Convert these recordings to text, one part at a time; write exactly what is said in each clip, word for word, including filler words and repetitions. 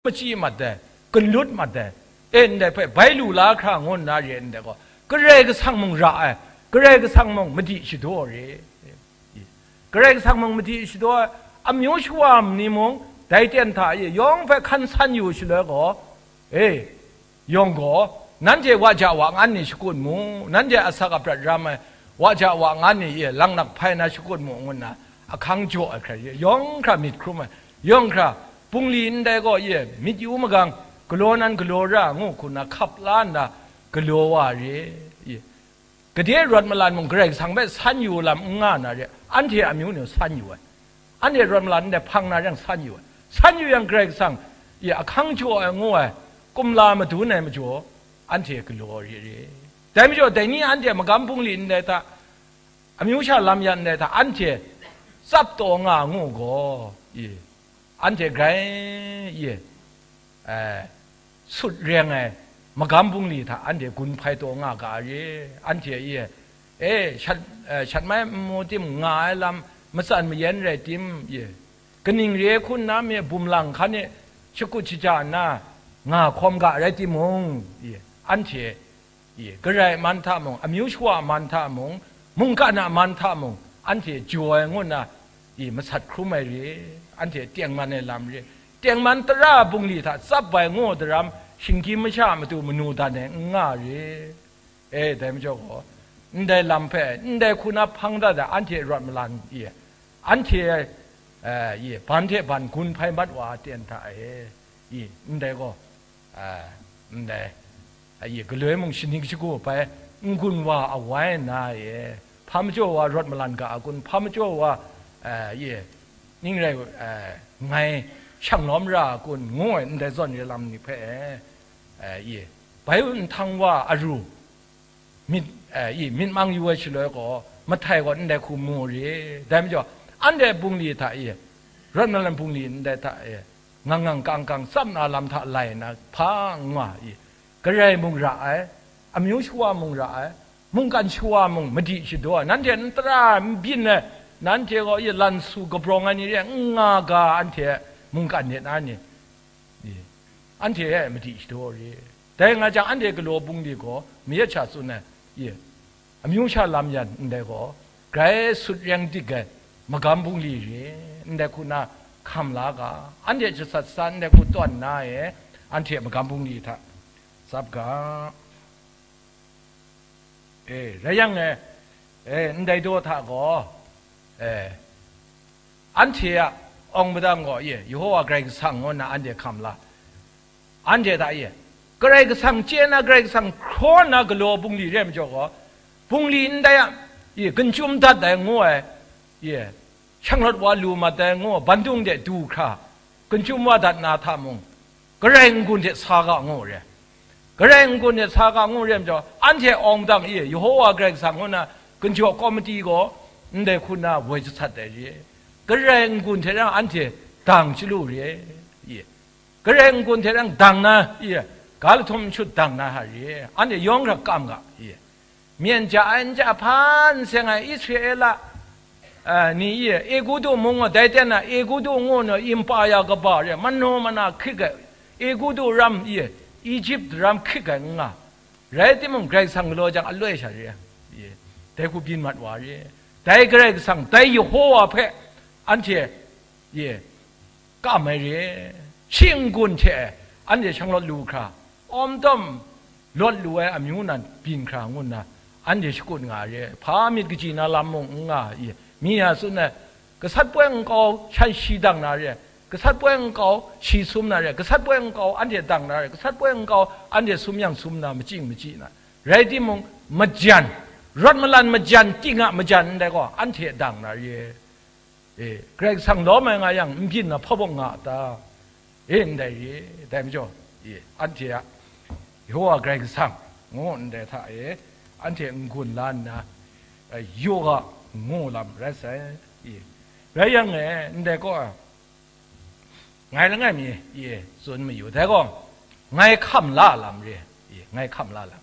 machyi mat ai, galut mat ai, e, ndai hpe bai lu la hkra ngu nna re ndai gaw, Karai Kasang mung ra ai, Karai Kasang mung madi shadaw re. Karai Kasang mung madi shadaw ai, amyu shawa ni mung dai ten hta e yawng hpe hkan san yu shaloi gaw, e, yawng gaw, nanhte wa ja wa ngan ni shakut mu, nanhte asak aprat ram ai wa ja wa ngan ni e langnak hpai na shakut mu, ngu nna ahkang jaw ai hkra, yawng hkra myit hkrum ai, yawng hkra, bungli ndai gaw e myit yu magang, galaw nan galaw ra ngu hku nna hkap la nna galaw wa re. Gade rawt malan mung Karai Kasang hpe san yu lam n nga na re, anhte amyu ni san yu ai. Anhte rawt malan ndai hpang na reng san yu ai. San yu yang Karai Kasang, ya, ahkang jaw ai ngu ai, kumla madun ai majaw, anhte galaw re re. Dai majaw, dai ni anhte magam bungli ndai hta, amyu sha lam yan ndai hta, anhte tsap taw nga ngu gaw, i, anhte grai, i, eh, sut reng ai magam bungli hta anhte gun hpai taw nga ga re, anhte e, e, shat, eh, shat mai n mu tim nga ai lam, matsan mayan rai tim, e, kaning re hku nna mi bum lang hkan e shakut shaja nna nga hkawm ga rai timung, e, anhte, e, Karai man hta mung, amyu shawa man hta mung, mungkan a man hta mung, anhte jaw ai ngu nna, e, masat hkrum ai re, anhte tengman ai lam re, tengman tara bungli hta tsap ai ngu daram, shinggyim masha a matu manu dan ai n nga re. E, dai majaw gaw, ndai lam hpe, ndai hku na hpang dat ai anhte rawt malan e, anhte, e, e, ban hte ban gun hpai mat wa ai ten hta e, i, ndai gaw, a, ndai, a, i, galoi mung shaning shagu bai n-gun wa awai na e, hpa majaw wa rawt malan ga a kun, hpa majaw wa, a, i, ning rai, a, ngai shang lawm ra a kun, ngu ai ndai zawn re lam ni hpe, a, i, bai nhtang wa aru, myit, e, i, myit mang yu ai shaloi gaw, mahtai gaw ndai hku mu re. Dai majaw, anhte bungli hta e, rawt malan bungli ndai hta e, ngang ngang kang kang tsap na lam hta lai nna hpa n nga i, Karai mung ra ai, amyu shawa mung ra ai, mungkan shawa mung madi shadaw ai, nanhte n tara n byin ai, nanhte gaw i, lan su kabrawng ai ni re n nga ga, anhte mungkan hte na ni, i, anhte e madi shadaw re. Dai nga jang, anhte galaw bungli gaw mayat sha tsun ai, i, amyu sha lam yan ndai gaw, grai sut reng dik ai magam bungli re, ndai hku na hkam la ga, anhte jasat sa ndai hku tawn na e, anhte magam bungli hta tsap ga. E, rai yang e, e, ndai daw hta gaw, e, anhte a awng madang gaw, e, Yehowa Karai Kasang ngu nna anhte hkam la. Anhte hta e, Karai Kasang chye na, Karai Kasang hkraw nna galaw bungli re ai majaw gaw, bungli ndai a, e, gun chyum dat ai ngu ai, e, shanglawt wa lu mat ai ngu, bandung de du hkra, gun chyum wa dat na hta mung, Karai n-gun hte sa ga ngu re. Karai n-gun hte sa ga ngu re majaw, anhte awng dang e, Yehowa Karai Kasang ngu na, gun jaw kawmati gaw ndai hku na woi jasat ai re. Karai n-gun hte rang anhte dang chyalu re. E, Karai n-gun hte rang dang na, e, ga lahtum n shut dang na hta re. Anhte yawng hkra kam ga, e. Myen ja ai n ja hpa n seng ai Israela, a, ni e, Egutu mung gaw dai ten na, Egutu ngu nna impa ya kaba re, manu mana hkrik ai, Egutu ram e, Ijip ram hkrik ai n nga. Rai timung, Karai Kasang galaw jang aloi sha re, e, dai hku byin mat wa re. Dai Karai Kasang, dai Yehowa hpe anhte, e, kam ai re. Shi n-gun hte anhte shanglawt lu hkra, awm tawm lawt lu ai amyu nan byin hkra ngu nna, anhte shakut nga ai re. Hpa myit kaji na lam mung n nga ai, mi ya tsun ai, gasat poi nkau shan shi dang na re, gasat poi nkau shi sum na re, gasat poi nkau anhte dang na re, gasat poi nkau anhte sum yang sum na, machyi machyi na. Rai timung, majan, rawt malan majan, ting a majan ndai gaw, anhte dang na re. E, Karai Kasang lawm ai nga yang, n byin na hpa bawng nga a ta? E, ndai re, dai majaw, e, anhte a Yehowa Karai Kasang ngu ndai hta e, anhte n-gun la nna, e, yaw ga ngu lam rai sai. E, rai yang e, ndai kaw a, ngai langai mi, e, tsun mayu, dai gaw, ngai hkam la lam re, e, ngai hkam la lam.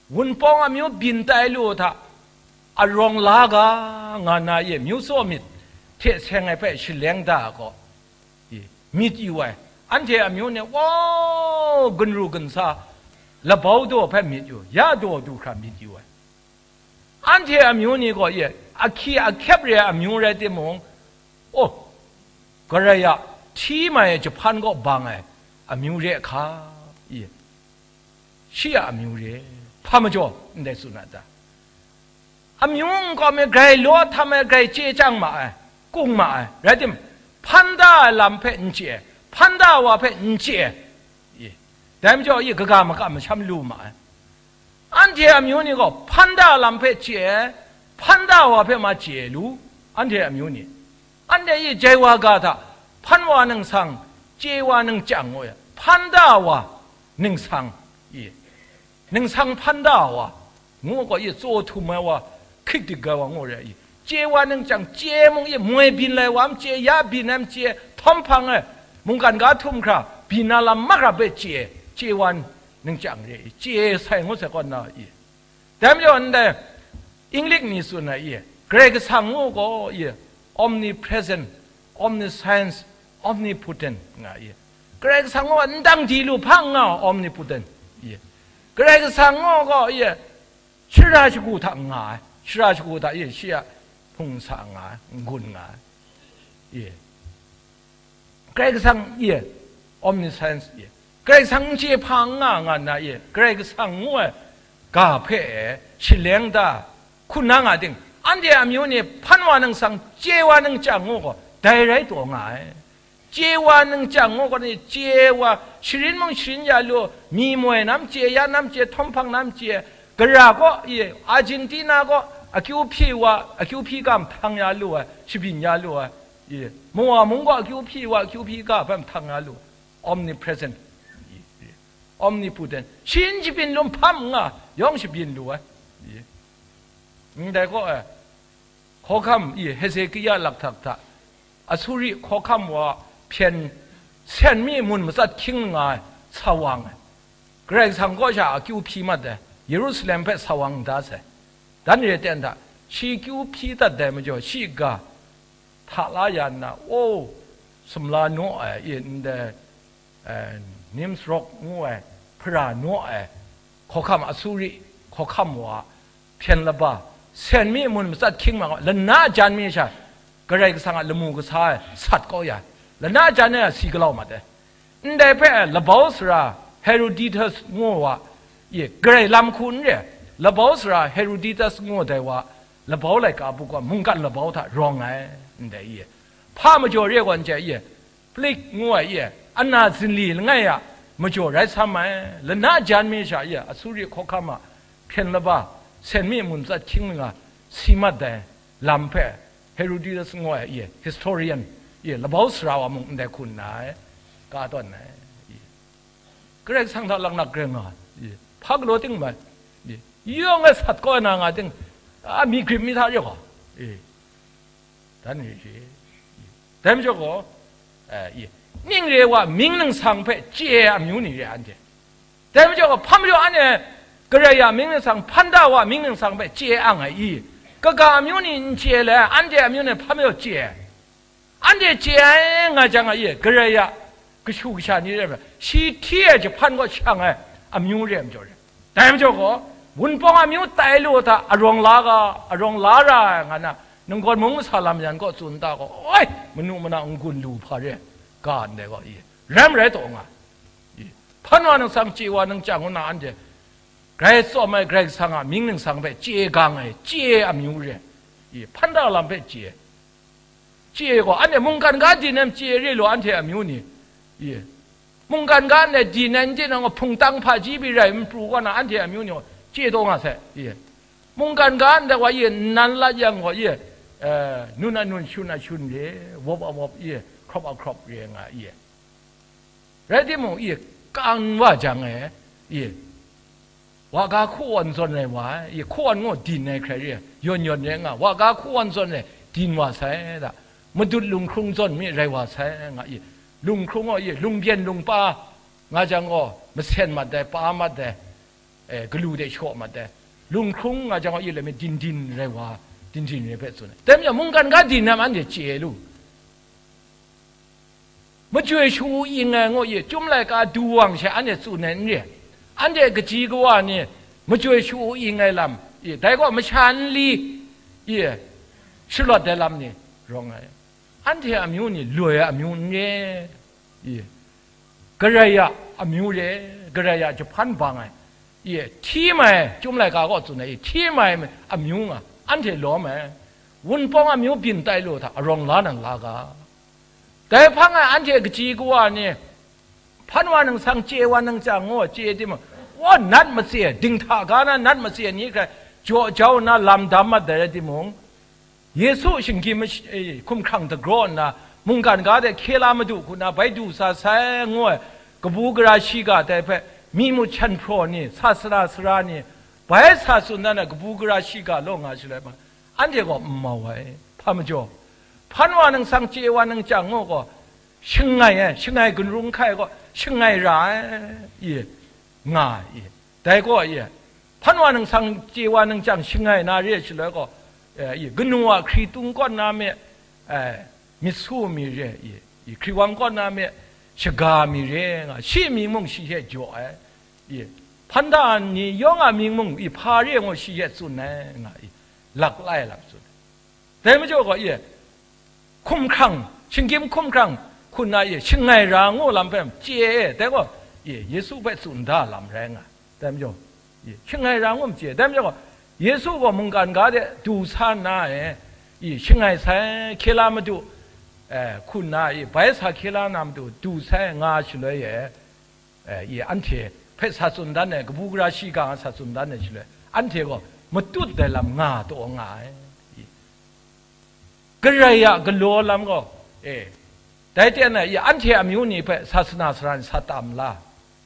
Wunpawng amyu byin tai lu hta, arawng la ga nga na e, myu tsaw myit hte seng ai hpe shaleng da ai gaw, e, myit yu ai, Anhte amyu ni, wow, ginru ginsa, labau daw hpe myit yu, ya daw du hkra myit yu ai. Anhte amyu ni gaw, ye, ahki ahkyep re ai amyu rai timung, oh, Karai a hti mai ai jahpan kaw bang ai amyu re hka, ye, shi a amyu re, hpa majaw ndai tsun a ta? Amyu nkau mi grai law htam ai, grai chye chyang ma ai, kung ma ai, rai tim, hpan da ai lam hpe n chye ai, hpan da ai wa hpe n chye ai, i, dai majaw, i, kaga makam masham lu ma ai. Anhte amyu ni gaw hpan da ai lam hpe chye ai, hpan da ai wa hpe ma chye lu, anhte amyu ni. Anhte i jai wa ga hta, hpan wa ningsang, chye wa ningchyang ngu ai, hpan da ai wa ningsang, i, ningsang hpan da ai wa, ngu gaw, i, tsaw htum ai wa, hkrik dik ai wa ngu re, i, chye wa ningchyang, chye mung, i, moi byin lai wa, m chye, ya byin ai, m chye, htawm hpang ai, mungkan ga htum hkra, byin na lam magrap e chye, chye wa ningchyang re, i, chye sai ngu sai kaw na, i. Dai majaw ndai, English ni tsun ai, i, Karai Kasang ngu gaw, i, omnipresent, omniscience, omnipotent nga, i. Karai Kasang ngu gaw ndang di lu hpang nga, omnipotent, i. Karai Kasang ngu gaw, i, shara shagu hta nga ai, shara shagu hta, i, shi a hpung sa nga ai, n-gun nga ai, i. Karai Kasang, i, omniscience, i, Karai Kasang n chye hpa n nga nga nna, i, Karai Kasang ngu ai ga hpe e shaleng da hkun na nga ting, anhte amyu ni hpan wa ningsang, chye wa ningchyang ngu gaw, dai rai taw nga ai. Chye wa ningchyang ngu gaw ni, chye wa sharin mung sharin ya lu, mi moi na m chye, ya na m chye, htawm hpang na m chye, gara gaw, i, Argentina gaw akyu hpyi wa, akyu hpyi ga hpang ya lu ai, shabyin ya lu ai. I, Moa mung gaw akyu hpyi wa, akyu hpyi ga hpe mahtang ya lu, omnipresent, i, i, omnipotent, shi n shabyin lu, hpam n nga, yawng shabyin lu ai. I, ndai gaw, eh, hkawhkam, i, Hezekia lakhtak hta, Asuri hkawhkam wa hpyen sen mi mun matsat hkying nga ai, sa wa nga ai. Karai Kasang kaw sha akyu hpyi mat ai, Yerusalem hpe sa wa nga da sai. Dan re ten hta, shi kyu hpyi dat dai majaw, shi ga hta la ya nna, o, sumla naw ai, i, ndai, eh, Nimrod ngu ai, hpara naw ai, hkawhkam, Asuri hkawhkam wa, hpyen laba, sen mi mun matsat hkying ma, lana jan mi sha, Karai Kasang a lamu kasa ai sat kau ya ai, lana jan ai si galau mat ai. Ndai hpe labau sara Herodotus ngu wa, i, Karai lam hku n re ai, labau sara Herodotus ngu dai wa, labau laika buk wa mungkan labau hta rawng ai, ndai i, hpa majaw re gaw n chye, i, Plague ngu ai, i, ana zinli langai a majaw rai sam ai, lana jan mi sha, i, Asuri hkawhkam a hpyen laba, sen mi mun tsat hkying mi nga si mat ai lam hpe, Herodotus ngu ai, i, historian, i, labau sara wa mung ndai hku nna ai, ka tawn ai, i. Karai Kasang hta laknak rai nga, i, hpa galaw ting mai, i, yawng e sat kau na nga ting, a, mi grip mi hta re gaw, i, dan re shi. Dai majaw gaw, eh, i, ning re wa mying ningsang hpe chye ai amyu ni re anhte. Dai majaw gaw, hpa majaw anhte Karai a mying ningsang, hpan da wa mying ningsang hpe chye ang ai i? Kaga amyu ni n chye le, anhte amyu ni hpa majaw chye ai. Anhte chye ai nga jang a, i, Karai a kashu kasha ni re ai, shi hti ai jahpan kaw shang ai amyu re ai majaw re. Dai majaw gaw, Wunpawng amyu tai lu hta arawng la ga, arawng la ra ai nga na, ninggawn mung masa lam yan kaw tsun ta gaw, oi, manu mana n-gun lu hpa re, ga ndai gaw, i, ram rai taw nga, i, hpan wa ningsang, chye wa ningsang ngu na anhte, Karai tsawm ai Karai Kasang a mying ningsang hpe chye gang ai, chye ai amyu re, i, hpan da lam hpe chye, chye gaw, anhte mungkan ga di nem chye re lu, anhte amyu ni, i, mungkan ga ndai di nem tinang gaw, hpungtang hpaji pyi rai n pru kaw na, anhte amyu ni gaw chye taw nga sai, i, mungkan ga ndai wa, i, nnan lat yang gaw, i, eh, nun a nun, shun a shun re, wawp a wawp, i, hkrawp a hkrawp re nga, i, rai timung, i, kan wa jang e, i, wa ga hku wan zawn ai wa, i, hku wan ngu din ai hkrai re, yawn yawn re nga, wa ga hku wan zawn ai din wa sai da, madut lunghkrung zawn mi rai wa sai nga, i, lunghkrung gaw, i, lungbyen lungpa nga jang gaw, masen mat ai, pa mat ai, eh, galu de shaw mat ai, lunghkrung nga jang gaw, i, lami din din rai wa, din din rai hpe tsun ai. Dai majaw, mungkan ga din na anhte chye lu. Majoi shu-u ing ai ngu i, Chyum laika du wang she anhte tsun ai n re. Anhte kaji kawa ni majoi shu-u ing ai lam i, dai gaw masha nli i, shalawt ai lam ni rawng ai. Anhte amyu ni loi ai amyu n re i, Karai a amyu re, Karai a jahpan bang ai, i, hti mai, Chyum laika gaw tsun ai, i, hti mai amyu nga, anhte lawm ai. Wunpawng amyu byin tai lu hta, arawng la nan la ga. Dai hpang e anhte kaji kawa ni, hpan wa nang sang, chye wa nang chyang ngu, chye timung, wa nat matse, dinghta ga na nat matse ni hkrai jaw jau nna lam dam mat dai rai timung, Yesu shinggyim mash-, e, hkumhkrang dagraw nna, mungkan ga de hkye la madu hku na bai du sa sai ngu ai, kabu gara shiga dai hpe, mi mut hkyan hpraw ni, sasana sara ni, bai sa tsun dan ai kabu gara shiga law nga shaloi ma, anhte gaw n mau ai. Hpa majaw, hpan wa nang sang, chye wa nang chyang ngu gaw, shangai ai, shangai gunrung hkai gaw, shangai ra ai, i, nga ai, i. Dai gaw, i, hpan wa nang sang, chye wa nang chyang shangai na re ai shaloi gaw, eh, i, kanu a hkritung kaw na me, eh, myit su mi re, i, i, hkriwang kaw na me, shaga mi re nga, shi mying mung shi hte jaw ai, i, hpan da ni yawng a mying mung, i, hpa re ngu shi hte tsun ai nga, i, lak lai lam tsun ai. Dai majaw gaw, i, hkumhkrang, shinggyim hkumhkrang hku na, i, shangai ra ngu lam hpe chye e, dai gaw, i, Yesu hpe tsun da lam rai nga. Dai majaw, i, shangai ra ngu chye, dai majaw gaw, Yesu gaw mungkan ga de du sa nna e, i, shangai sai, hkye la madu, eh, hku na, i, bai sa hkye la na madu du sai nga shaloi e, eh, i, anhte hpe sa tsun dan ai, kabu gara shiga nga sa tsun dan ai shaloi, anhte gaw matut ai lam nga taw nga ai. I, Karai a galaw lam gaw, eh, dai ten ai, i, anhte amyu ni hpe sasana sara ni sa tam la,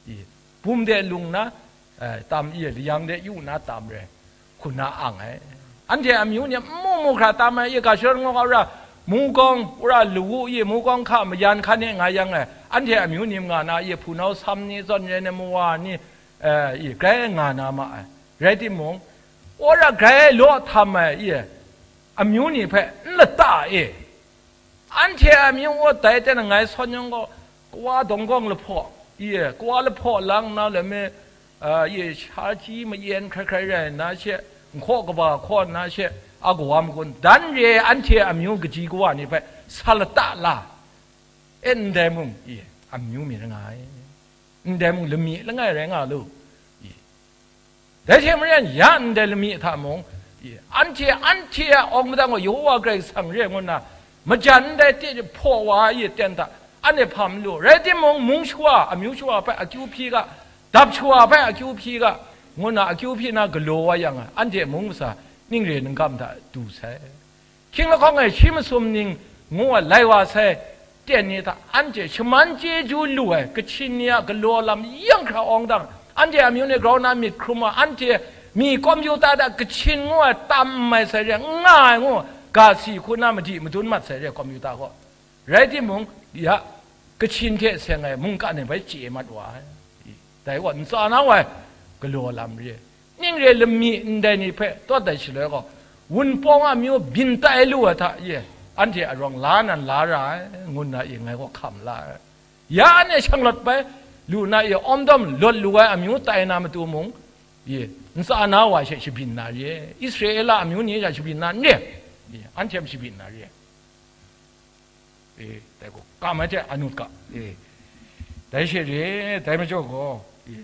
i, bum de lung na, eh, tam, i, layang de yu na tam re, hku na ang ai. Anhte amyu ni n mu mu hkra tam ai, i, ga shadawn ngu ga ra, mugawng, wora lawu, i, mugawng hka mayan hkan e nga yang ai, anhte amyu ni nga na, i, hpunau sam ni, zawn rai ai mawa ni, eh, i, grai nga na ma ai. Rai timung, wora grai law htam ai, i, amyu ni hpe n lata e, anhte a mying awt dai ten ngai sawn yang gaw, kawa dawng gawng lahpaw, i, kawa lahpaw lang na leme, a, i, sha ji mayen hkrai hkrai rai nna she, nhkaw kaba hkaw nna she, a kawa magun, dan re ai anhte a amyu kaji kawa ni hpe sa lata la, e, ndai mung, i, amyu mi ra nga ai, ndai mung lami langai rai nga lu, i. Dai hte maren, ya ndai lami hta mung, i, anhte, anhte a awng madang gaw Yehowa Karai Kasang re ngu nna, majan ndai ti hpaw wa ai ten hta, anhte hpa malu, rai timung, mung shawa, amyu shawa hpe akyu hpyi ga, dap shawa hpe akyu hpyi ga, ngu nna akyu hpyi na galaw wa yang, anhte mung masa ning re ningkam hta du sai. Hkying lahkawng e shi masum ning ngu ai lai wa sai, ten ni hta anhte shaman chyeju lu ai, Kachin ni a galaw lam yang hkra awng dang, anhte amyu ni grau na myit hkrum ai, anhte mi kompyuta hta Kachin ngu ai tam mai sai re, n nga ai ngu, ga si hku na madi madun mat sai re, kompyuta gaw. Rai timung, ya, Kachin hte seng ai mungkan e bai chye mat wa ai. Dai gaw ntsa na wa ai galaw lam re. Ning re lami ndai ni hpe tawt ai shaloi gaw, Wunpawng amyu byin tai lu ai hta e, anhte arawng la nan la ra ai, ngu nna e ngai gaw hkam la ai. Ya anhte shanglawt bai lu na e awm dawm lawt lu ai amyu tai na matu mung, e, ntsa na wa she shabyin na re, Israela amyu ni sha shabyin na n re, e, anhte shabyin na re. E, dai gaw, kam ai hte anut ga, e, dai she re, dai majaw gaw, e,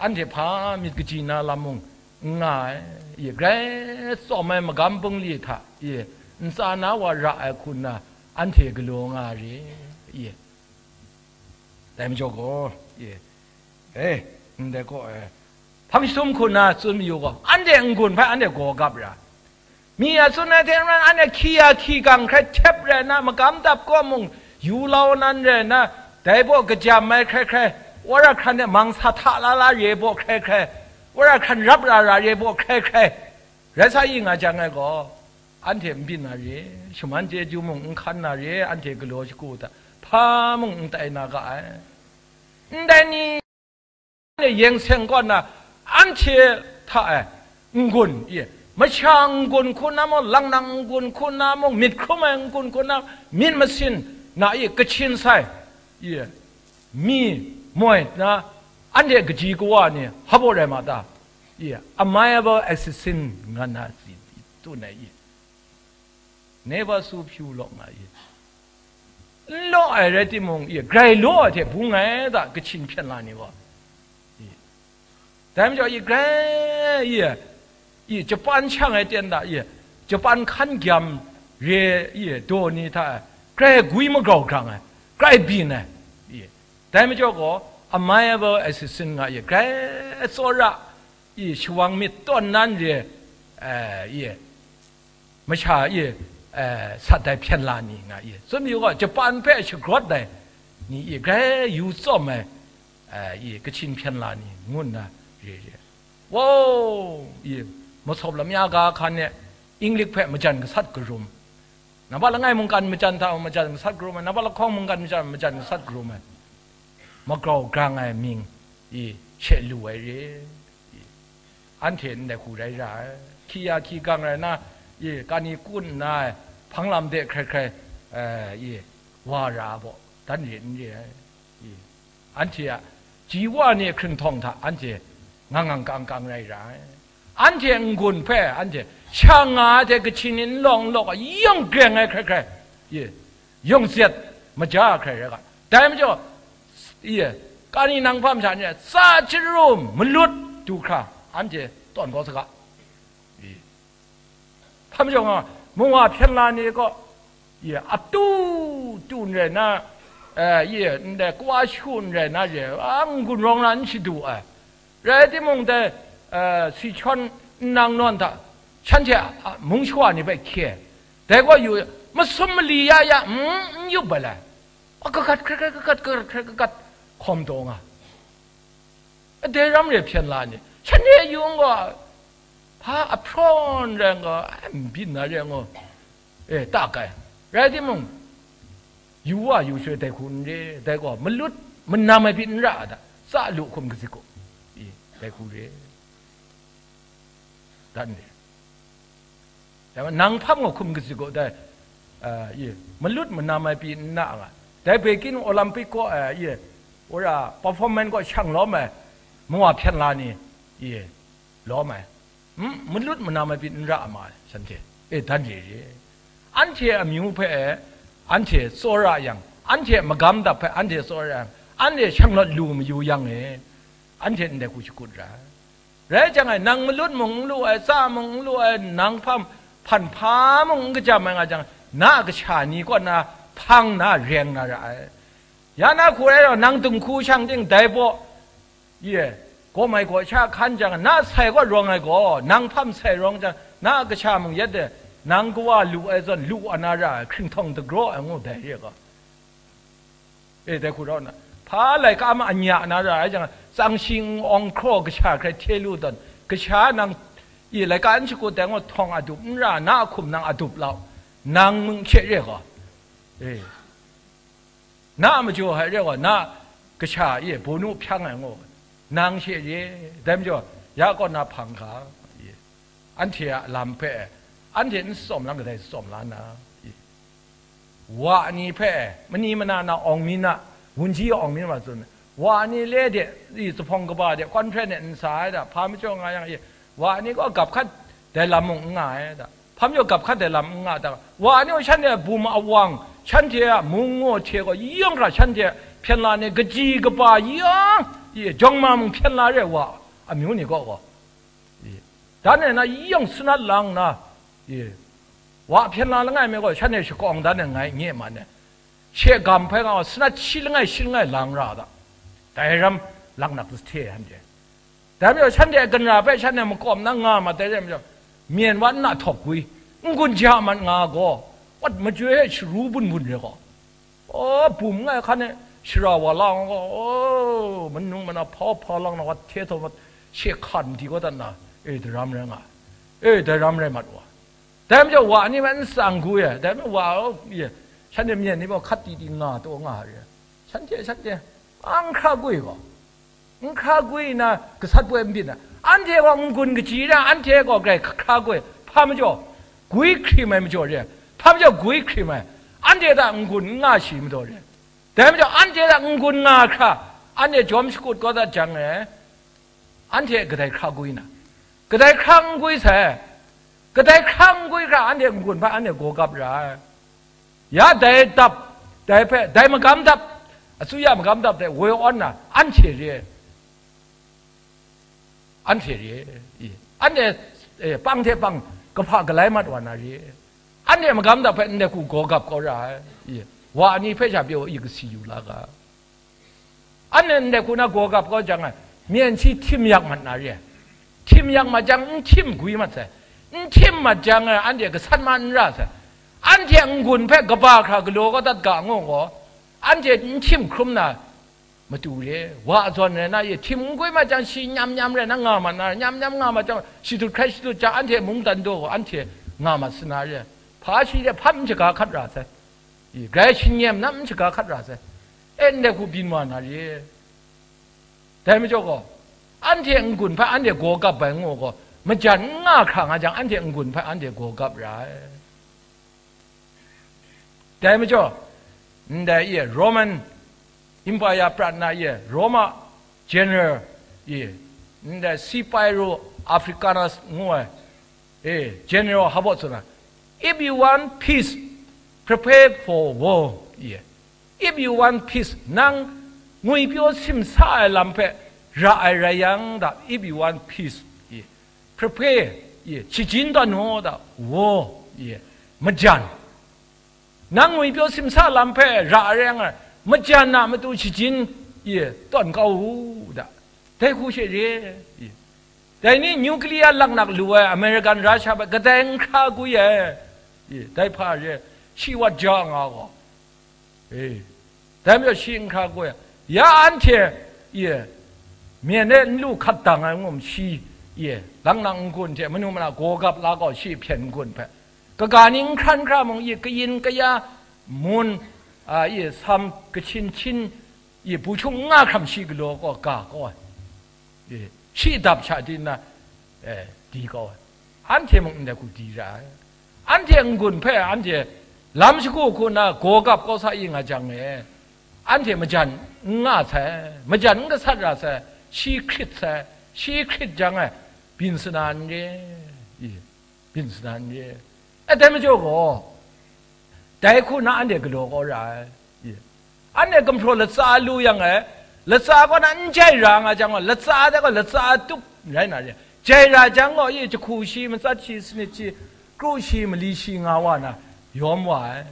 anhte hpa myit kaji na lam mung n nga ai, e, grai tsawm ai magam bungli hta, e, ntsa na wa ra ai hku nna, anhte galaw nga re, e, dai majaw gaw, e, e, ndai gaw, e, hpang jahtum hku nna tsun mayu gaw, anhte n-gun hpe anhte gaw gap ra, mi a tsun ai hte maren, anhte hki ya hki gang hkrai htep rai nna, magam dap kaw mung yu lau nan rai nna, dai baw kajam ai hkrai hkrai, wora hkran de mang sa hta la la re baw hkrai hkrai, wora hkran rap ra ra re baw hkrai hkrai, rai sa yu nga jang ai gaw, anhte n byin na re, shaman chyeju mung n hkan na re, anhte galaw shagu hta hpa mung n tai na ga ai. Ndai ni, yeng seng kaw na anhte hta e n-gun, e, masha n-gun hku na mung, langnang n-gun hku na mung, myit hkrum ai n-gun hku na, myit masin na e kachyin sai, i, mi moi na, anhte kaji kawa ni hpa baw rai ma ta? I, amiable assassin nga na si tsun ai i, never so few law nga i, n law ai rai timung, i, grai law ai hte bung ai ta, Kachin hpyen la ni gaw. I, dai majaw, i, grai, i, i, Japan shang ai ten da, i, Japan hkan gyam re, i, daw ni hta, grai gwi magrau grang ai, grai byin ai, i, dai majaw gaw, amiable assassin nga, i, grai tsawra, i, shawang myit tawn nan re, eh, i, masha, i, eh, sat ai hpyen la ni nga, i, tsun yu gaw, Japan hpe shagrawt ai ni, i, grai yu tsawm ai, eh, i, Kachin hpyen la ni ngu nna re re. Wow, i, masawp lamya ga hkan e, Inglik hpe majan gasat karum, nampa langai mungkan majan hta majan gasat karum ai, nampa lahkawng mungkan majan, majan gasat karum ai, magrau grang ai mying, i, she lu ai re. I, anhte ndai hku rai ra ai. Hki ya hki gang rai na, i, kani kun nna ai, hpang lam de hkrai hkrai, eh, i, wa ra ai baw, dan re n re ai. I, anhte a ji wa ni hkringhtawng hta anhte ngang ngang kang kang rai ra ai. Anhte n-gun hpe anhte shang nga ai hte Kachin ni n lawng n lawk ai, yawng greng ai hkrai hkrai, i, yawng zet maja ai hkrai rai ga. Dai majaw, i, kani nang hpa masha ni, tsa chyarum malut du hkra, anhte tawn kau saga. I, hpa majaw nga, mungwa hpyen la ni gaw, i, atu tu n rai na, eh, i, ndai kawa shu n rai na re, a, n-gun rawng na n shadu ai. Rai timung dai, eh, Sichuan nnang nawn hta, shanhte a, a, mung shawa ni hpe hkye, dai gaw yu, masum mali ya ya, n, n yup ai lai. A, kagat, hkrai hkrai kagat, kagat, hkrai kagat, hkawm taw nga. Dai ram re hpyen la ni, shanhte yung gaw, hpa a hprawn rai nga, a, n byin na rai nga, e, ta kai. Rai timung, yu wa yu shaloi dai hku n re, dai gaw malut manam ai pyi n ra a ta, tsa lu hkum kazik gaw, i, dai hku re. Dan re. Dai wa, nang hpam gaw hkum kazik gaw dai, a, i, malut manam ai pyi n na nga. Dai Pekin Olympic gaw, a, i, wora performance gaw shang lawm ai, mungwa hpyen la ni, i, lawm ai. Hmm, malut manam ai pyi n ra ma ai, shanhte. E, dan re re. Anhte amyu hpe, anhte tsawra yang, anhte magam dap hpe, anhte tsawra yang, anhte shanglawt lu mayu yang e, anhte ndai hku shakut ra ai. Rai jang e, nang malut mung n lu ai, tsa mung n lu ai, nang hpam hpan hpa mung n kajam ai nga jang, na a kasha ni kaw na hpang na reng na ra ai. Ya na hku rai gaw, nang dinghku shang ting dai baw, ye, gaw mai gaw sha hkan jang, na sai kaw rawng ai gaw, nang hpam sai rawng jang, na a kasha mung yet de, nang kawa lu ai zawn, lu wa na ra ai, hkringhtawng dagraw ai ngu dai re gaw. E, dai hku rau nna, hpa laika ma anya na ra ai jang, tsang shing awng hkraw kasha hkrai hte lu tawn, kasha nang, i, laika n shakut dai ngu htawng adup n ra, na a hkum nang adup lau, nang mung hkye re gaw, e, na a majaw hkrai re gaw, na kasha, e, bawnu hpyang ai ngu, nang hkye re, dai majaw, ya kaw na hpang hka, e. Anhte a lam hpe, anhte n tsawm lang kadai tsawm la na, i, wa ni hpe, mani mana na awng mi na, wunji awng mi na ma tsun, wa ni le de, i, zuphpawng kaba de, kwan hpret e n sa ai da, hpa majaw nga yang, i, wa ni gaw gap hkat dai lam mung n nga ai da, hpa majaw gap hkat dai lam n nga da, wa ni gaw shanhte a bum awang, shanhte a mung ngu hte gaw, yawng hkra shanhte hpyen la ni, kaji kaba yawng, i, jawng ma mung hpyen la re wa, amyu ni gaw gaw. I, dan e na yawng sanat lang na, i, wa hpyen la langai me gaw, shanhte shakawng dan e ngai nye man e, she gam hpe nga sanat shi langai, shi langai lang ra da, dai ram laknak hte hte hte. Dai majaw shanhte a ganra hpe shanhte makawm na nga mat dai re majaw, myen wa nna htawk gwi, n-gun ja mat nga gaw, wat majoi e sharu bun bun re gaw, aw, bum ngai hkan e shara wa la nga gaw, aw, manung mana hpa hpa lang na, wat hte htaw mat, she hkan di kau dat na, e, daram rai nga, e, daram rai mat wa. Dai majaw wa ni hpe n tsang gu e, dai majaw wa, aw, e, shanhte myen ni gaw hkat di di nga taw nga re, shanhte, shanhte, a, n hkra gwi gaw, n hkra gwi nna gasat poi n byin ai. Anhte gaw n-gun kaji ra, anhte gaw grai hkra gwi, hpa majaw, gwi hkrim ai majaw re, hpa majaw gwi hkrim ai, anhte hta n-gun n nga shi majaw re. Dai majaw, anhte a n-gun nga hkra, anhte jawm shakut kau dat jang e, anhte kadai hkra gwi na? Kadai hkra n gwi sai, kadai hkra n gwi hkra, anhte n-gun hpe anhte gaw gap ra ai. Ya dai dap, dai hpe, dai magam dap, asuya magam dap de woi awn na, anhte re ai. Anhte re, i, anhte, e, pang hte pang kahpa galai mat wa na re, anhte magam dap hpe ndai hku gaw gap kau ra ai, i, wa ni hpe sha pyi wa, i, kasi yu la ga. Anhte ndai hku na gaw gap kau jang ai, myen shi htim yak mat na re, htim yak mat jang, n htim gwi mat sai, n htim mat jang ai, anhte gasat ma n ra sai, anhte n-gun hpe kaba hkra galaw kau dat ga ngu gaw, anhte n htim hkrum na, matu re, wa zawn rai na ye, htim n gwi mat jang, shi nyam nyam rai na nga mat na, nyam nyam nga mat jang, shadut hkrai shadut jang, anhte mungdan daw gaw, anhte nga mat sa na re, hpa shi de hpan n shaga hkat ra sai, i, grai shin-nyem na n shaga hkat ra sai, e, ndai hku byin wa na re. Dai majaw gaw, anhte n-gun hpe anhte gaw gap bai ngu gaw, majan n nga hkra nga jang, anhte n-gun hpe anhte gaw gap ra ai. Dai majaw, ndai e Roman Empire prat na e Roma general e, ndai Cicero Africanus ngu ai, e, general hpa baw tsun ai, "If you want peace, prepare for war," e. "If you want peace," nang ngwipyaw simsa ai lam hpe ra ai rai yang da, "If you want peace," e, prepare, e, shajin tawn u da, war, e, majan. Nang ngwipyaw simsa lam hpe ra ai rai yang, majan a matu shajin, e, tawn kau u da. Dai hku she re, e. Dai ni nuclear laknak lu ai American, Russia hpe kadai n hkra gwi ai, e, dai hpa re, shi wat ja nga gaw, e, dai majaw shi n hkra gwi ai, ya anhte, e, myen e n lu hkat dang ai ngu shi, e, laknak n-gun hte manu mana gaw gap la gaw shi hpyen n-gun hpe, kaga ni n hkran hkra mung, e, kayin kaya, mun, a, e, sam kachin chin, e, bu hkyung n nga hkram shi galaw gaw ga kau ai, e, shi dap sha di nna, e, di kau ai. Anhte mung ndai hku di ra ai. Anhte n-gun hpe anhte lam shagu hku nna gaw gap kau sa i nga jang e, anhte majan n nga sai, majan n gasat ra sai, shi hkrit sai, shi hkrit jang e, byin sana n re, i, byin sana n re. E, dai majaw gaw, dai hku na anhte galaw kau ra ai. Anhte gumhpraw latsa lu yang e, latsa kaw na n jai ra nga jang gaw, latsa de gaw latsa tup rai na re. Jai ra jang gaw, i, jahku shi, matsat shi, sanit shi, kru shi, mali shi nga wa na, yawm wa ai.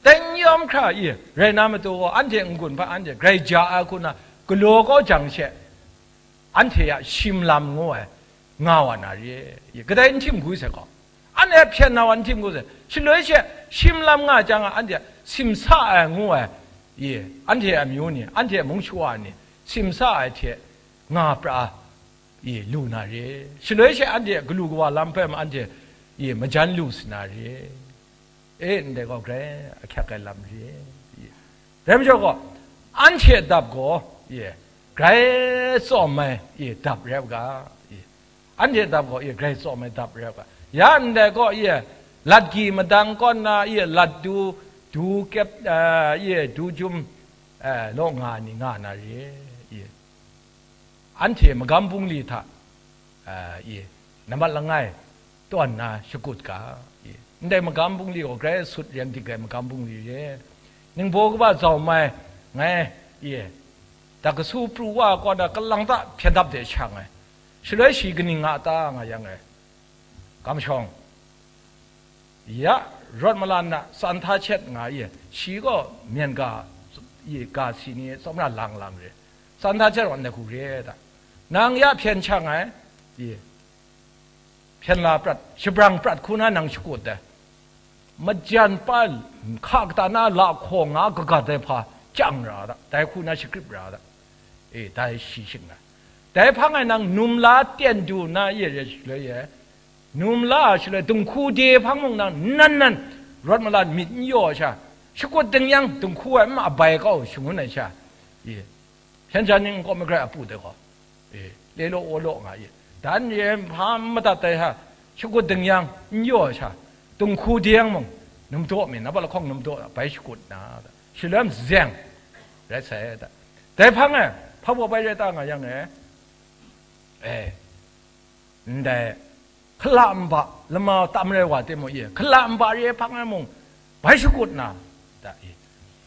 Dai n yawm hkra, i, rai na matu gaw, anhte n-gun hpe anhte grai ja ai hku na galaw kau jang she, anhte a shim lam ngu ai nga wa na re, i, kadai n htim gwi sai gaw, anhte hpyen na wa n htim gwi sai, shaloi she shim lam nga jang a, anhte simsa ai ngu ai, i, anhte amyu ni, anhte mung shawa ni, simsa ai hte nga pra, i, lu na re, shaloi she anhte galu kawa lam hpe ma anhte, i, majan lu sa na re. E, ndai gaw grai ahkyak ai lam re. Dai majaw gaw, anhte dap gaw, e, grai tsawm ai, e, dap rai u ga, e, anhte dap gaw, e, grai tsawm ai dap rai u ga. Ya ndai gaw, e, lat gi madang kaw nna, e, lat du, du kyep, e, e, du jum, e, law nga ni nga na re, e. Anhte magam bungli hta, a, i, nambat langai tawn na shakut ga, i, ndai magam bungli gaw grai sut ren dik ai magam bungli re. Ningbaw kaba zau mai ngai, i, dakasu pru wa kaw na kalang ta hpyen dap de shang ai. Shaloi shi kaning nga ta nga yang e, kamshawng, ya, rawt malan na tsan hta chet nga i, shi gaw myen ga, i, ga si ni tsawmra lang lam re, tsan hta chet gaw ndai hku re da. Nang ya hpyen shang ai, i, hpyen la prat, shabrang prat hku na nang shakut ai. Majan pa hka kata na lahkawng nga kagat ai hpa chyang ra da, dai hku na shagrip ra da. E, dai shi shing na. Dai hpang e nang num la ten du na ye re shaloi e, num la shaloi, dinghku de hpang mung nang nan nan, rawt malan myit n yaw ai sha, shakut ding yang, dinghku ai n abai kau shangun ai sha, e, hpyen jan ning n kawm ai grai a pu de gaw, e, le law wa law nga ye, dan ye hpa n madat ai sha, shakut ding yang n yaw ai sha, dinghku de yang mung, num daw mi, na ba lahkawng num daw, bai shakut na, shaloi mazeng, rai sai da. Dai hpang e, hpa baw bai rai ta nga yang e, e, ndai, hkala nba lama tam rai wa timung, ye, hkala nba re hpang e mung, bai shakut na, da, e,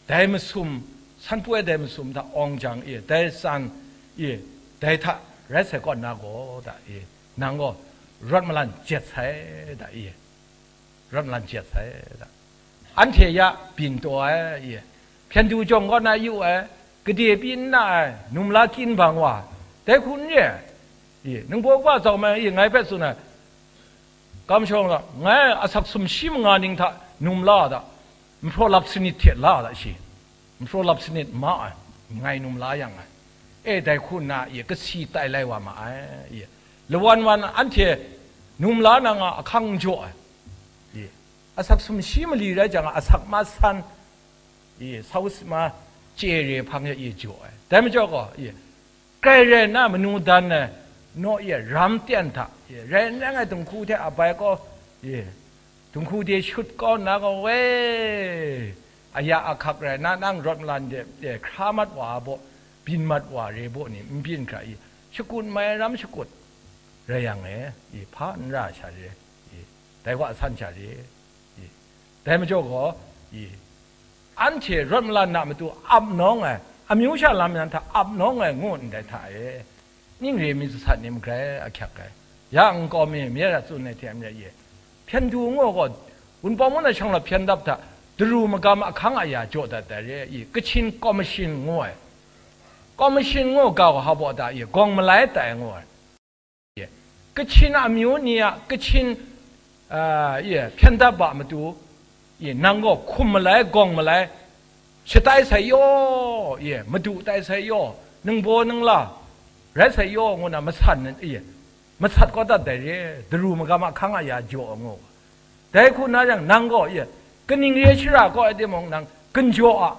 dai masum, san poi dai masum hta awng jang, e, dai san, e, dai hta rai sai kaw na gaw, da, e, nang gaw rawt malan jet sai, da, e, rawt malan jet sai, da. Anhte ya byin taw ai, e, hpyen du jawng kaw na yu ai, gade pyi n na ai, numla kyin bang wa, dai hku n re ai, e, ningbaw kaba zau mai, e, ngai hpe tsun ai, kamshawng la, ngai asak sumshi manga ning hta numla da, nhpraw lap sanit hte la da shi, nhpraw lap sanit ma ai, ngai numla yang ai, e, dai hku nna, e, kasi tai lai wa ma ai, e, lawan wan anhte numla na nga ahkang n jaw ai, e, asak sumshi mali rai jang, asak ma san, e, sau sima chye re hpang ya, e, jaw ai. Dai majaw gaw, e, grai rai nna manu dan ai, naw, e, ram ten hta, e, rai n rai ai dinghku hte a bai gaw, e, dinghku de shut kau nna gaw, we, aya ahkak rai nna, nang rawt malan de, e, hkra mat wa a baw, byin mat wa re baw ni, n byin hkra i, shakut mai ram shakut rai yang e, i, hpa n ra sha re, i, dai wa san sha re, i, dai majaw gaw, i, anhte rawt malan na matu ap nawng ai, amyu sha lam yan hta ap nawng ai ngu ndai hta e, ning re mi sasat ni magrai ahkyak ai. Ya nkau mi, mi ra tsun ai hte mare ye, hpyen du ngu gaw, Wunpawng mun na shanglawt hpyen dap hta, daru magam ahkang aya jaw dat ai re, i, Kachin Commission ngu ai. Commission ngu ga wa ha baw da, i, gawng malai tai ngu ai. Kachin amyu ni a, Kachin, a, i, hpyen dap a matu, i, nang gaw hkum malai, gawng malai, shatai sai yaw, i, madu tai sai yaw, ningbaw ningla rai sai yaw, ngu na masan, i, masat kau dat dai re, daru magam ahkang aya jaw ngu. Dai hku na yang, nang gaw, i, kaning re shara kau ai timung, nang ginjaw a,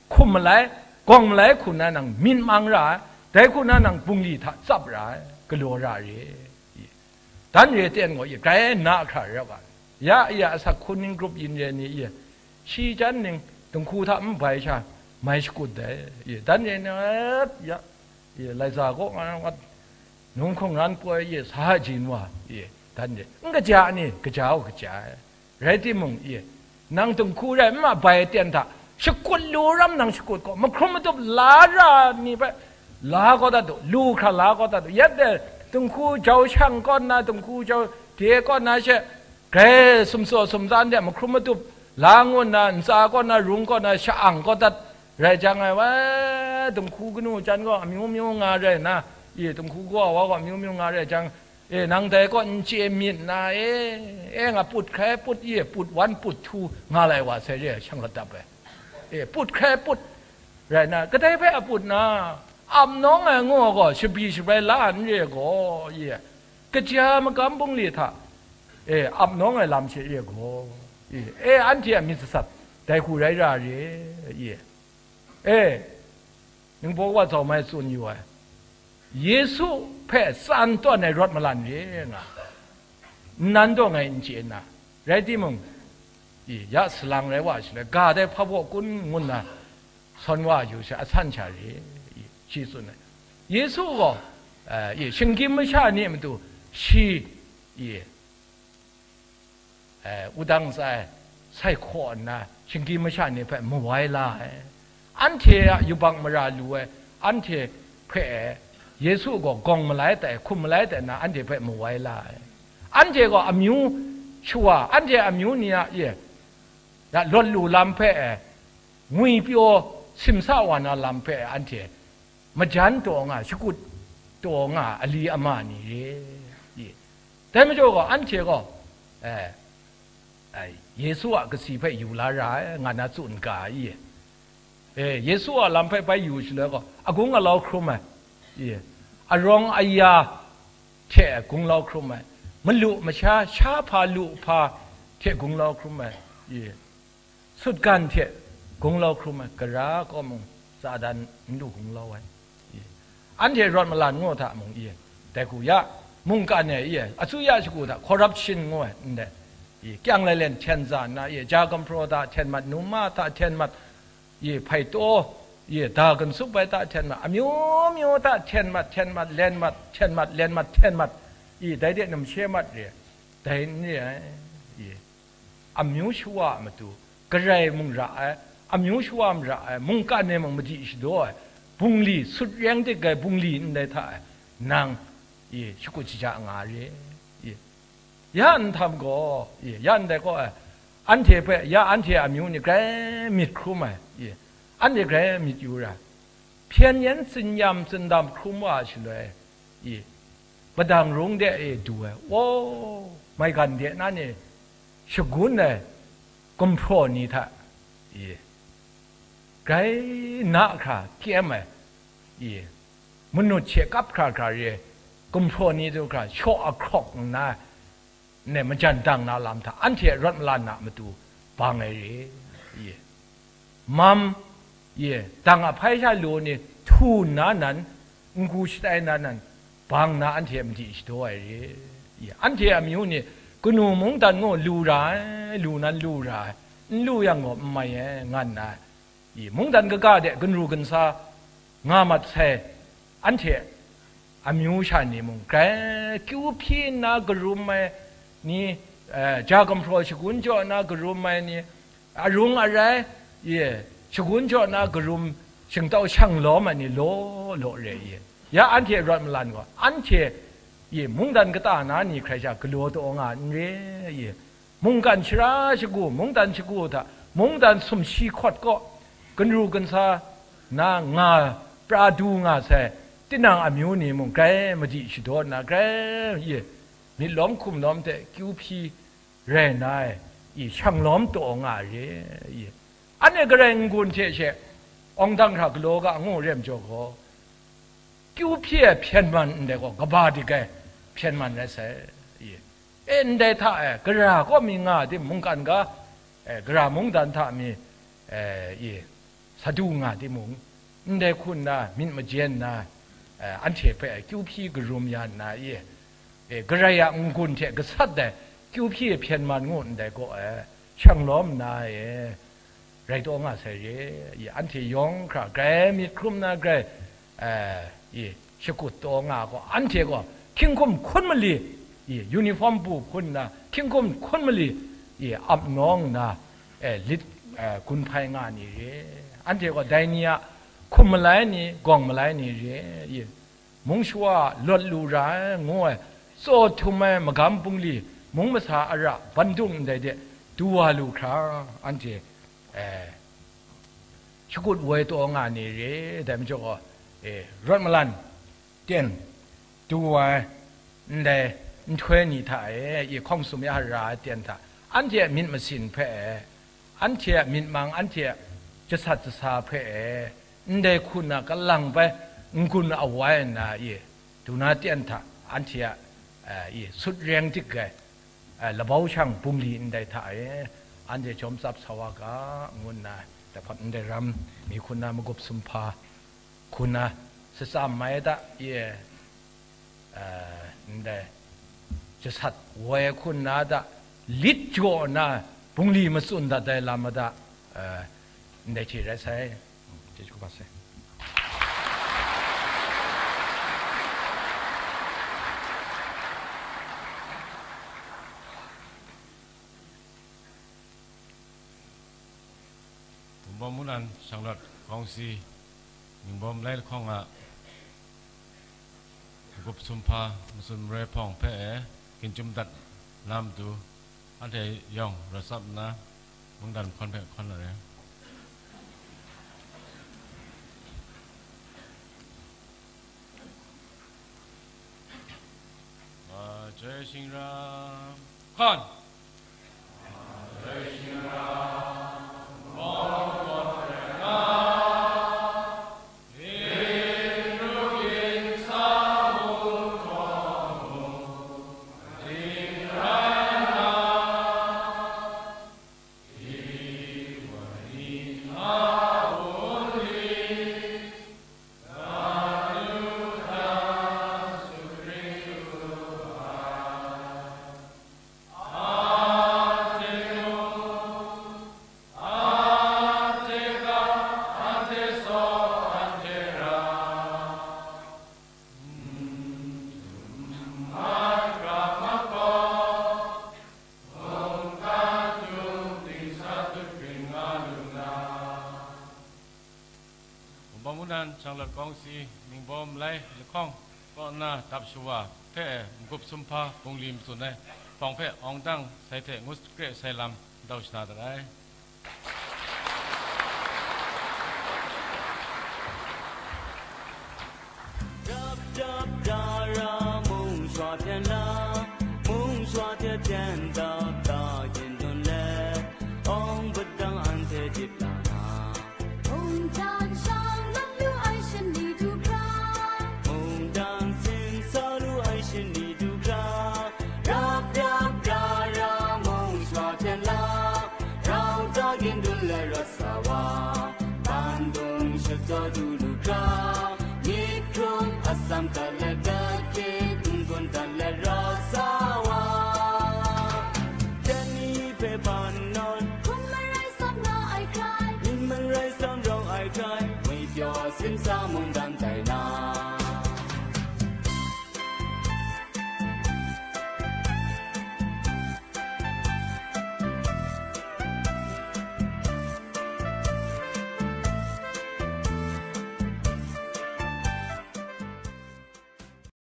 hkum malai, gawng malai hku na nang myit mang ra ai, dai hku na nang bungli hta tsap ra ai, galaw ra re. I, dan re ten gaw, i, grai na hkra rai wa. Ya, ya, asak hkun ning grup yin re ni, i, shi jan ning dinghku hta n bai sha, mai shakut dai, i, dan re ni, ya, i, lai za kaw nga, nga, nung hkungran poi, i, sa jin wa, i, dan re, n kaja ni, kaja u kaja ai. Rai timung, i, nang dinghku rai nma bai ten hta, shakut lu ram nang shakut gaw, mahkrum matup la ra ni hpe la kau dat u, lu hkra la kau dat u, yet de dinghku jau shang kaw nna, dinghku jau de kaw nna she, grai sumsaw sumtsan de mahkrum matup la ngu nna, ntsa kaw nna, rung kaw nna, sha-ang kau dat rai jang ai, wa, dinghku kanu jan gaw amyu myu nga rai nna, i, dinghku kawa wa gaw amyu myu nga rai jang, e, nang dai kaw n chye myit na, e, e, nga put hkrai put, e, put wan put htu nga lai wa sai re, shanglawt dap ai. E, put hkrai put rai na, kadai hpe a put na, ap nawng ai ngu gaw, shabi shabrai la n re gaw, e, kaja magam bungli hta, e, ap nawng ai lam she re gaw, e, e, anhte a myit sasat, dai hku rai ra re, e. E, ningbaw wa zau mai tsun yu ai, Yesu hpe tsan tawn ai rawt malan re nga, nnan taw ngai n chye nna, rai timung, i, ya salang rai wa shaloi, ga dai hpa baw kun ngun na, sawn wa yu sha, asan sha re, i, shi tsun ai. Yesu gaw, eh, i, shinggyim masha ni a matu, shi, i, eh, wudang ntsa e sai hkaw nna, shinggyim masha ni hpe mawai la ai. Anhte a yubak mara lu ai, anhte hpe e, Yesu gaw gawng malai tai, hkum malai tai nna, anhte hpe mawai la ai. Anhte gaw amyu shawa, anhte amyu ni a, ye, ya, lawt lu lam hpe e, ngwipyaw simsa wa na lam hpe e, anhte majan taw nga, shakut taw nga, ali ama ni re, i. Dai majaw gaw, anhte gaw, eh, ai, Yesu a kasi hpe yu la ra ai, nga na tsun ga i. Eh, Yesu a lam hpe bai yu shaloi gaw, agung alau hkrum ai, i, arawng aya hte gunglau hkrum ai, malu masha, sha hpa lu hpa hte gunglau hkrum ai, i. Sutgan hte gunglau hkrum ai, gara kaw mung, Satan n lu gunglau ai, i. Anhte rawt malan ngu hta mung, i, dai hku ya, mungkan e, i, asuya shagu hta corruption ngu ai, ndai, i, kyang lailen hten za nna, i, ja gumhpraw hta hten mat, numa hta hten mat, i, hpaitaw, Ye, da ginsup ai ta hten mat, amyu myu ta hten mat, hten mat, len mat, hten mat, len mat, hten mat, i, dai de numshe mat re, dai n re ai, ye. Amyu shawa a matu, garai mung ra ai, amyu shawa mara ai, mungkan e mung madi shadaw ai, bungli, sut reng dik ai bungli ndai hta e, nang, ye, shakut shaja nga re, ye. Ya nhtang gaw, ye, ya ndai gaw, eh, anhte hpe, ya anhte a amyu ni grai myit hkrum ai, ye, anhte grai myit yu ra, hpyen yen tsinyam tsindam hkrum wa ai shaloi, ye, padang rung de e du ai, o, maigan de na ni shagun ai gumhpraw ni hta, ye, grai na hkra kyem ai, ye, manut hte kap hkra hkra re, gumhpraw ni du hkra shaw ahkrawk nna, ne, majan dang na lam hta, anhte rawt malan na matu bang ai re, ye. Mam, ye, dang ahpai sha lu ni htu nna nan, n-gu shatai nna nan, bang na anhte madi shadaw ai re, ye. Anhte amyu ni kanu mungdan ngu lu ra ai, lu nan lu ra ai, n lu yang gaw n mai ai, nga nna, i, mungdan kaga de ginru ginsa nga mat sai, anhte amyu sha ni mung grai kyu hpyi nna karum ai ni, eh, ja gumhpraw shagun jaw nna karum ai ni, arung arai, ye, shagun jaw nna karum shingtau shang lawm ai ni law law re, ye. Ya anhte rawt malan gaw, anhte, ye, mungdan kata na ni hkrai sha galaw taw nga n re, ye. Mungkan shara shagu, mungdan shagu hta, mungdan sumshi hkawt kaw, ginru ginsa na nga, pra du nga sai, tinang amyu ni mung grai madi shadaw nna, grai, ye, myit lawm hkum lawm hte kyu hpyi rai nna, i, shang lawm taw nga ai re, i. Anhte garai n-gun hte she awng dang hkra galaw ga ngu rem jaw gaw, kyu hpyi ai hpyen man ndai gaw, kaba dik ai hpyen man rai sai, i. E, ndai hta e, gara kaw mi nga timung, mungkan ga, e, gara mungdan hta mi, e, i, sa du nga timung, ndai hku nna myit majen nna, e, anhte hpe kyu hpyi karum ya nna, i, e, garai a n-gun hte gasat ai kyu hpyi hpyen man ngu ndai gaw, e, shang lawm nna, e, rai taw nga sai re, i, anhte yawng hkra grai myit hkrum na grai, eh, i, shakut taw nga gaw, anhte gaw hkying hkum hkun mali, i, uniform bu hkun nna, hkying hkum hkun mali, i, ap nawng nna, eh, lit, eh, gun hpai nga ni re. Anhte gaw dai ni a hkum malai ni, gawng malai ni re, i, mung shawa lawt lu ra ai, ngu ai, tsaw htum ai magam bungli, mung masa ara, bandung ndai de, du wa lu hkra, anhte, eh, shakut woi taw nga ni re, dai majaw gaw, eh, rawt malan ten, du wa ai, ndai nhtoi ni hta e, i hkawng sum ya ra ai ten hta, anhte a myit masin hpe e, anhte a myit mang, anhte a jasat jasa hpe e, ndai hku na kalang bai n-gun awai nna, i, du na ten hta, anhte a, eh, i, sut reng dik ai, eh, labau shang bungli ndai hta e, anhte jawm tsap sa wa ga, ngu nna, dai hpawt ndai ram mi hku na magup sumhpa hku na, shatsam mai da, i, eh, ndai jasat woi hku na da, lit jaw na bungli matsun dat ai lam da, eh, ndai hte rai sai. Chyeju kaba sai. Wunpawng Mungdan Shanglawt Kawngsi, Ningbawm Lai lahkawng a Gup Sumhpa Matsun Marai Hpawng hpe e, ginjum dat na matu, anhte yawng rawt tsap nna, mungdan hkawn hpe hkawn na re. Wa jai shingra hkawn. Lat kawng si, Ningbaw Malai lahkawng kaw nna dap shawa hpe n-gup sumhpa bungli matsun ai hpawng hpe awng dang sai hte ngut kre sai lam dau shada dat ai. ดับดับดารามุงชวาเทียนลา มุงชวาเทียนเทียนดับดาเย็นดนแล อองบัดดังอันเทจิตลานา มุงจานช้างลบลู่ไอชะนีดูครา มุงดังสินสาลู่ไอชะนีดูครา รับรับดารามุงชวาเทียนลา เราจะกินดุลและรสวา บ้านดงชะจอดูลูกรา ยิกครุมอัสสัมกัลและกัดเกตุนกุนตันและรอสาวา จะนี้ไปบ้านนอน คุณมันไรซ้ำรอไอใคร นี่มันไรซ้ำรองไอใคร ไม่เปียวสินสามุงดังใจน